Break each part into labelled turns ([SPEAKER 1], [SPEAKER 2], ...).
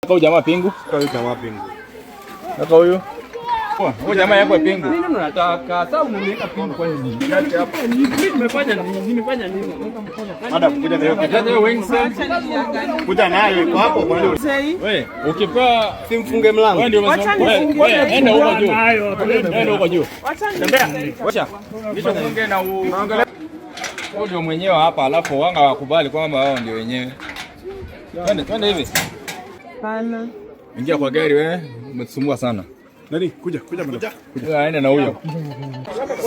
[SPEAKER 1] Huyu jamaa pingu.
[SPEAKER 2] Huyu jamaa pingu.
[SPEAKER 1] Weka huyu. Huyu jamaa yako pingu.
[SPEAKER 3] Mimi nataka sasa unaniweka pingu kwa nini? Mimi nimefanya nini? Nimefanya nini?
[SPEAKER 2] Madam, kuja na hiyo kitu.
[SPEAKER 1] Leta hiyo wings.
[SPEAKER 2] Kuja nayo iko hapo kwa hiyo.
[SPEAKER 1] Wewe, ukipewa
[SPEAKER 2] Simfunge mlango.
[SPEAKER 1] wewe ndio umesimama. Wewe enda huko juu. Enda huko juu. Wacha. Nicho funge na u. Huyu ndio mwenyewe hapa alafu wanga wakubali kwamba wao ndio wenyewe. Twende, twende hivi.
[SPEAKER 4] Hapana.
[SPEAKER 1] Ingia kwa gari wewe, umetusumbua sana.
[SPEAKER 2] Nani? Kuja, kuja madam.
[SPEAKER 1] Wewe aende na huyo.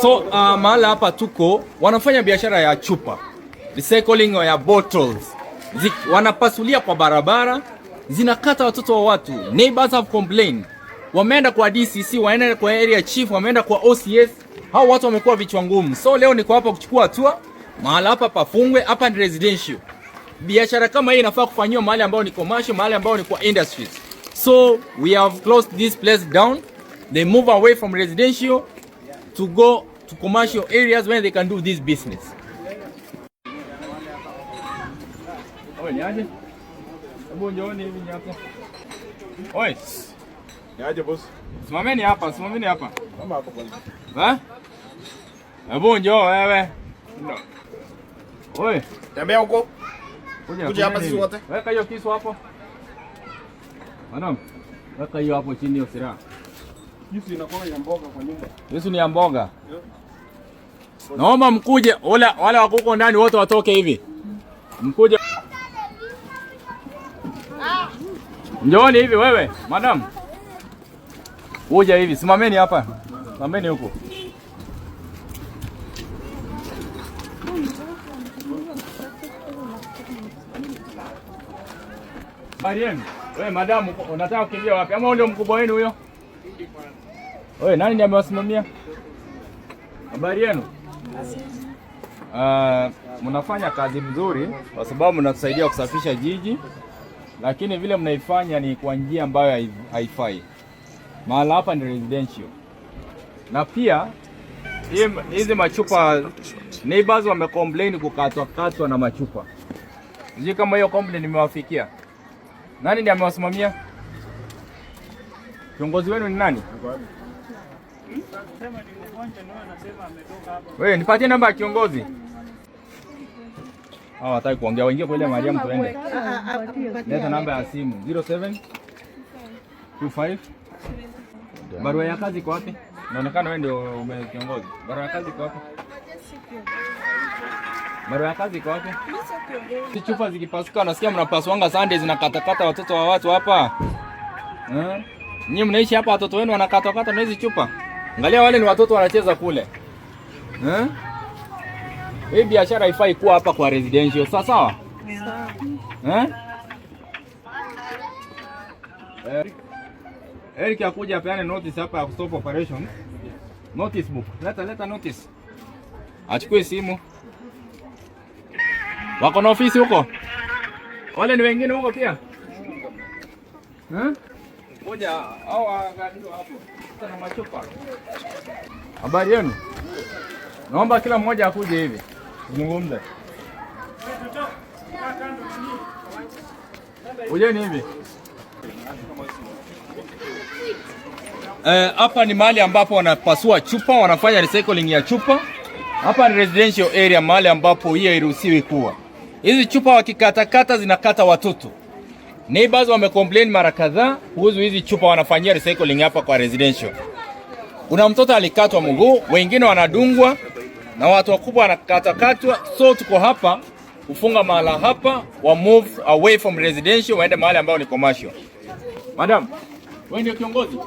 [SPEAKER 1] So mahala hapa tuko wanafanya biashara ya chupa, recycling ya bottles. Wanapasulia kwa barabara, zinakata watoto wa watu. Neighbors have complained. Wameenda kwa DCC, wameenda kwa area chief, wameenda kwa OCS. Hao watu wamekuwa vichwa ngumu. So leo niko hapa kuchukua hatua. Mahala hapa pafungwe, hapa ni residential. Biashara kama hii inafaa kufanyiwa mahali ambao ni commercial, mahali ambao ni kwa industries. So we have closed this place down. They move away from residential to go to commercial areas where they can do this business. Oi, niaje? Hebu njooni hivi ni hapa. Oi,
[SPEAKER 2] Niaje boss?
[SPEAKER 1] Simameni hapa, simameni hapa.
[SPEAKER 2] Kama hapo kwanza.
[SPEAKER 1] Ha? Hebu njoo wewe. No. Oi,
[SPEAKER 2] Tembea huko.
[SPEAKER 1] kuja
[SPEAKER 2] Kuja hapa sisi
[SPEAKER 1] hivi.
[SPEAKER 2] wote.
[SPEAKER 1] Weka hiyo kisu hapo. Madam, weka hiyo hapo chini hiyo silaha.
[SPEAKER 2] Kisu inakuwa ya mboga kwa nyumba.
[SPEAKER 1] Yesu ni ya mboga. Naomba mkuje, wale wako huko ndani wote watoke hivi. Mkuje. Njooni hivi wewe, madam. Kuja hivi, simameni hapa. Simameni huko. Habari yenu? Wewe madam, unataka kukimbia wapi? Ama ndio mkubwa wenu huyo? Wewe nani ndiye amewasimamia? Habari yenu? Mnafanya kazi mzuri kwa sababu mnatusaidia kusafisha jiji, lakini vile mnaifanya ni kwa njia ambayo haifai. Mahala hapa ni residential, na pia hizi machupa neighbors wamecomplain kukatwa katwa na machupa. Sijui kama hiyo complaint imewafikia. Nani ndiye amewasimamia? Kiongozi wenu ni nani? Wewe nipatie namba ya kiongozi. Hao hataki kuongea, waingie kwa ile Mariam tuende. Leta namba ya simu 07 25. Barua ya kazi iko wapi? Inaonekana wewe ndio ume kiongozi. Barua ya kazi iko wapi? Barua ya kazi iko wapi? Si chupa zikipasuka nasikia mnapasuanga Sunday zinakatakata watoto wa watu hapa. Eh? Nyinyi mnaishi hapa watoto wenu wanakatakata na hizi chupa. Angalia wale ni watoto wanacheza kule. Eh? Hii biashara haifai kuwa hapa kwa residential. Sawa sawa? Eh? Eric akuja apeane notice hapa ya stop operation. Notice book. Leta leta notice. Achukue simu. Wako na ofisi huko? Wale ni wengine huko pia? Eh? Ngoja hao waangaliwe hapo. Na machupa. Habari yenu? Naomba kila mmoja akuje hivi. Zungumze. Ujeni hivi. Hapa ni mahali ambapo wanapasua chupa, wanafanya recycling ya chupa. Hapa ni residential area, mahali ambapo hiyo hairuhusiwi kuwa. Hizi chupa wakikatakata zinakata watoto. Neighbors wamecomplain mara kadhaa kuhusu hizi chupa wanafanyia recycling hapa kwa residential. Kuna mtoto alikatwa mguu, wengine wanadungwa na watu wakubwa wanakatakatwa. So tuko hapa kufunga mahala hapa, wa move away from residential waende mahali ambayo ni commercial. Madam, wewe ndio kiongozi?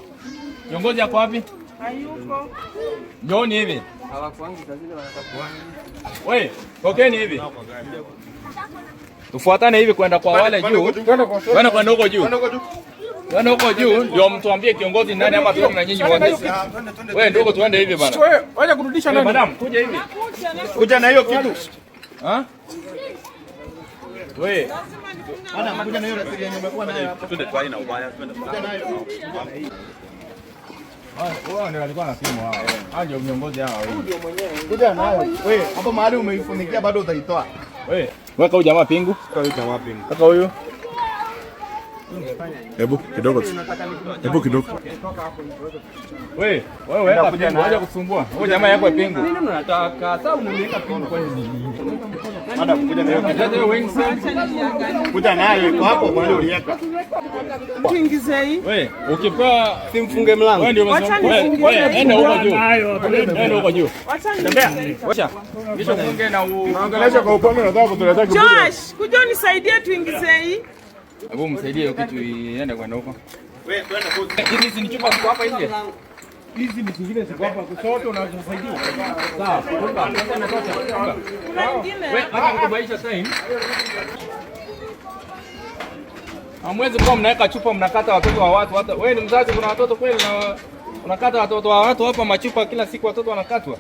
[SPEAKER 1] Kiongozi ako wapi?
[SPEAKER 4] Hayuko.
[SPEAKER 1] Njooni hivi. Wewe, tokeni hivi. Tufuatane hivi kwenda kwa wale juu. Kwenda kwenda huko juu. Kwenda huko juu ndio mtuambie kiongozi ni nani ama tuone na nyinyi wote. Wewe ndogo tuende hivi bana.
[SPEAKER 3] Wewe wacha kurudisha
[SPEAKER 1] Wewe
[SPEAKER 3] nani?
[SPEAKER 1] madam, kuja hivi.
[SPEAKER 2] Kuja na hiyo kitu.
[SPEAKER 1] Ha? Wewe,
[SPEAKER 2] Bana, kuja na hiyo rasili yenye umekuwa nayo hapa.
[SPEAKER 5] Twende kwa aina ubaya, twende.
[SPEAKER 2] Kuja nayo.
[SPEAKER 1] wao ndio walikuwa na simu hao. Hao ndio viongozi hao wawili.
[SPEAKER 2] Kuja nayo. Wewe, hapo mahali umeifunikia bado utaitoa.
[SPEAKER 1] Wewe, weka huyu jamaa pingu.
[SPEAKER 2] Huyu jamaa pingu.
[SPEAKER 1] Weka huyu.
[SPEAKER 2] Hebu kidogo tu. Hebu kidogo.
[SPEAKER 1] Wewe, wewe weka pingu, acha kusumbua. Wewe jamaa yako pingu.
[SPEAKER 3] Nini mnataka? Sasa mnaniweka pingu kwa nini?
[SPEAKER 2] Madam, kuja na hiyo. Kuja nayo iko hapo mahali uliweka.
[SPEAKER 4] Tuingize hii.
[SPEAKER 1] Wewe, ukipewa
[SPEAKER 3] Simfunge mlango.
[SPEAKER 1] wewe ndio
[SPEAKER 4] Wacha
[SPEAKER 1] umesimama.
[SPEAKER 4] nifungie.
[SPEAKER 1] Wewe, enda huko juu. Enda huko juu.
[SPEAKER 4] Wacha niingize hii.
[SPEAKER 1] Wacha. Kisha funge na u.
[SPEAKER 2] Naongelesha kwa upande, nataka kutuletea kiburi.
[SPEAKER 4] Josh, kuja unisaidie tuingize hii.
[SPEAKER 1] Hebu msaidie hiyo kitu iende kwenda huko. Hizi ni chupa ziko hapa nje.
[SPEAKER 3] Hizi ni zingine ziko hapa kushoto na zinasaidia.
[SPEAKER 1] Sawa. Funga. Sasa inatosha. Funga.
[SPEAKER 4] Kuna ingine.
[SPEAKER 1] Wewe acha kutubaisha time. Hamwezi kuwa mnaweka chupa mnakata watoto wa watu hata wewe ni mzazi, kuna watoto kweli na unakata watoto wa watu hapa machupa kila siku watoto wanakatwa.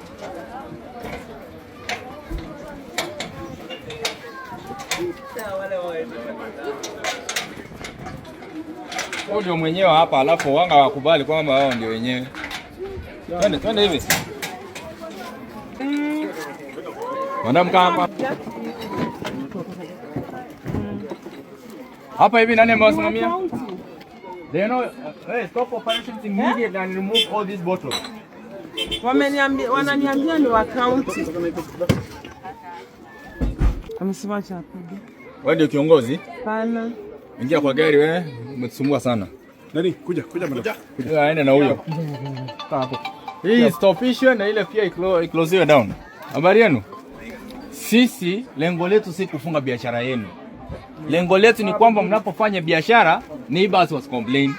[SPEAKER 1] Huyu ndio mwenyewe hapa, alafu wanga wakubali kwamba wao ndio wenyewe. Twende twende hivi. Madam, kaa hapa. Hapa hivi nani amewasimamia? They know, hey, stop operations immediately and remove all these bottles.
[SPEAKER 4] Wameniambia, wananiambia ni wa county. Amesema cha kuja.
[SPEAKER 1] Wewe ndio kiongozi?
[SPEAKER 4] Pana.
[SPEAKER 1] Ingia kwa gari wewe, umetusumbua sana.
[SPEAKER 2] Nani? Kuja, kuja madam.
[SPEAKER 1] Kuja. Aende na huyo. Kaa hapo. Hii stopishwe na ile pia iclosiwe down. Habari yenu? Sisi lengo letu si kufunga biashara yenu. Lengo letu ni kwamba mnapofanya biashara neighbors was complain.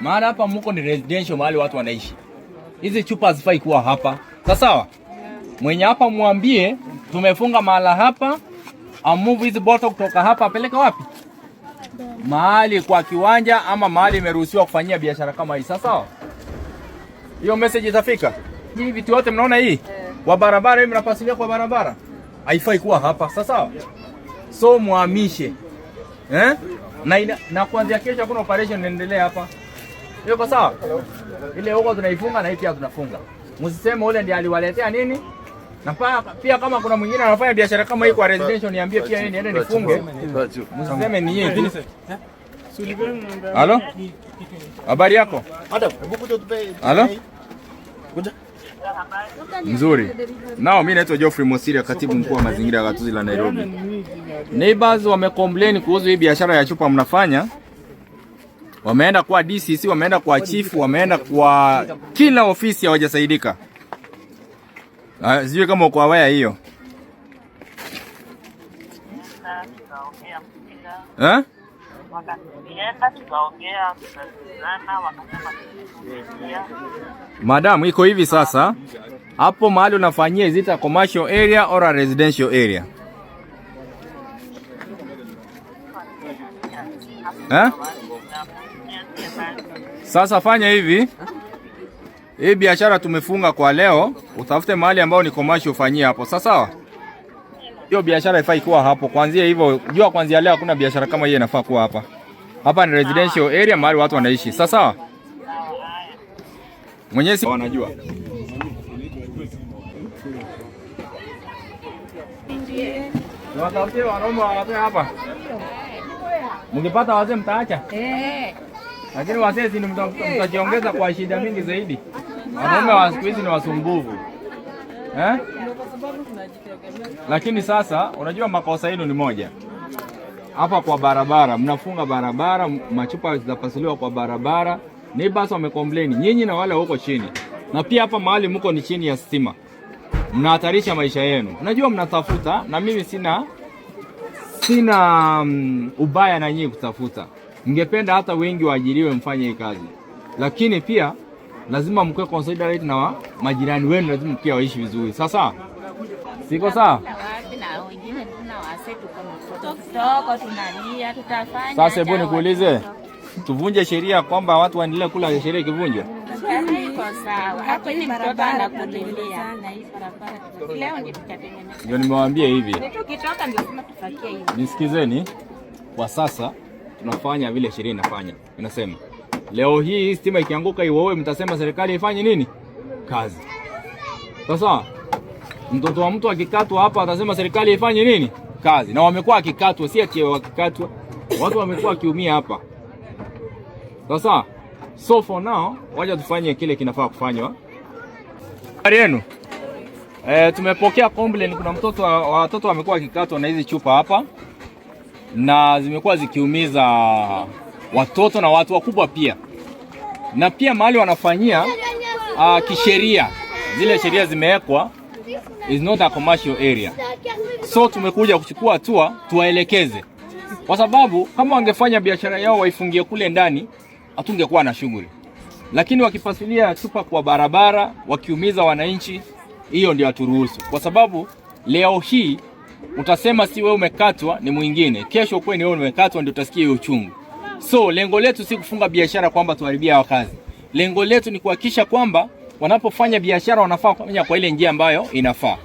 [SPEAKER 1] Maana hapa mko ni residential, mahali watu wanaishi. Hizi chupa hazifai kuwa hapa. Sawa sawa? Mwenye hapa mwambie tumefunga mahala hapa, amove hizi bottle kutoka hapa apeleke wapi? Mahali kwa kiwanja ama mahali imeruhusiwa kufanyia biashara kama hii. Sawa sawa? Hiyo message itafika. Hii vitu yote mnaona hii kwa barabara, hii mnapasulia kwa barabara, haifai kuwa hapa. Sawa sawa? So muhamishe, eh? Na kuanzia kesho hakuna operation inaendelea hapa. Hiyo kwa sawa? Ile huko tunaifunga na hii pia tunafunga. Msiseme ule ndiye aliwaletea nini? Na pia kama kuna mwingine anafanya biashara kama hii kwa residential niambie pia yeye niende nifunge. Msiseme ni yeye tu. Halo? Habari yako?
[SPEAKER 2] Madam, hebu kuja tupe.
[SPEAKER 1] Halo?
[SPEAKER 2] Kuja.
[SPEAKER 1] Nzuri. Nao mimi naitwa Geoffrey Mosiria, katibu mkuu wa mazingira ya gatuzi la Nairobi. Neighbors wamecomplain kuhusu hii biashara ya chupa mnafanya. Wameenda kwa DCC, wameenda kwa chifu, wameenda kwa kila ofisi hawajasaidika. Sijui kama uko aware hiyo. Eh?
[SPEAKER 5] Wakatuenda tukaongea, tukasikizana, wakasema tumetulia.
[SPEAKER 1] Madam, iko hivi sasa. Hapo mahali unafanyia, is it a commercial area or a residential area? Eh? Sasa fanya hivi. Hii biashara tumefunga kwa leo, utafute mahali ambao ni commercial ufanyie hapo. Sasa sawa? Hiyo biashara haifai kuwa hapo. Kuanzia hivyo, jua kuanzia leo hakuna biashara kama hiyo inafaa kuwa hapa. Hapa ni residential area mahali watu wanaishi. Sasa sawa? Mwenyewe si wanajua. Niwatafutie wanaume wazee hapa. Mkipata wazee mtaacha?
[SPEAKER 6] Eh.
[SPEAKER 1] Lakini wazee si mtajiongeza kwa shida mingi zaidi. Wanaume wa siku hizi ni wasumbufu. Eh? Lakini sasa unajua makosa yenu ni moja. Hapa kwa barabara, mnafunga barabara, machupa zitapasuliwa kwa barabara. Neighbors wamecomplain, nyinyi na wale huko chini. Na pia hapa mahali mko ni chini ya stima. Mnahatarisha maisha yenu. Unajua mnatafuta na mimi sina ubaya na nyinyi kutafuta. Ningependa hata wengi waajiriwe mfanye hii kazi. Lakini pia lazima mkuwe considerate na majirani wenu, lazima pia waishi vizuri. Sasa siko sawa?
[SPEAKER 6] Wapi na wengine tuna wase tuko mtoto kidogo tunalia tutafanya.
[SPEAKER 1] Sasa hebu nikuulize, tuvunje sheria kwamba watu waendelee kula sheria ikivunjwa?
[SPEAKER 6] Iko sawa. Hapo ni mtoto anakulilia na hii barabara. Leo ndio tutatengeneza.
[SPEAKER 1] Ndio nimewaambia hivi.
[SPEAKER 6] Tukitoka ndio sema tufakie hivi.
[SPEAKER 1] Nisikizeni, kwa sasa tunafanya vile sheria inafanya. Inasema leo hii stima ikianguka iwaue, mtasema serikali ifanye nini? Kazi. Sasa mtoto wa mtu akikatwa hapa atasema serikali ifanye nini? Kazi. Na wamekuwa akikatwa, si ati wakikatwa, watu wamekuwa wakiumia hapa. Sasa so for now, wacha tufanye kile kinafaa kufanywa. Habari yenu? Tumepokea complaint, kuna mtoto watoto wamekuwa wakikatwa na hizi chupa hapa na zimekuwa zikiumiza watoto na watu wakubwa pia, na pia mahali wanafanyia kisheria, zile sheria zimewekwa, is not a commercial area. So tumekuja kuchukua hatua tuwaelekeze, kwa sababu kama wangefanya biashara yao waifungie kule ndani, hatungekuwa na shughuli. Lakini wakipasulia chupa kwa barabara, wakiumiza wananchi, hiyo ndio haturuhusu, kwa sababu leo hii utasema si wewe umekatwa, ni mwingine. Kesho kwe ni wewe umekatwa, ndio utasikia hiyo uchungu. So lengo letu si kufunga biashara kwamba tuharibia wakazi. Lengo letu ni kuhakikisha kwamba wanapofanya biashara wanafaa kufanya kwa ile njia ambayo inafaa.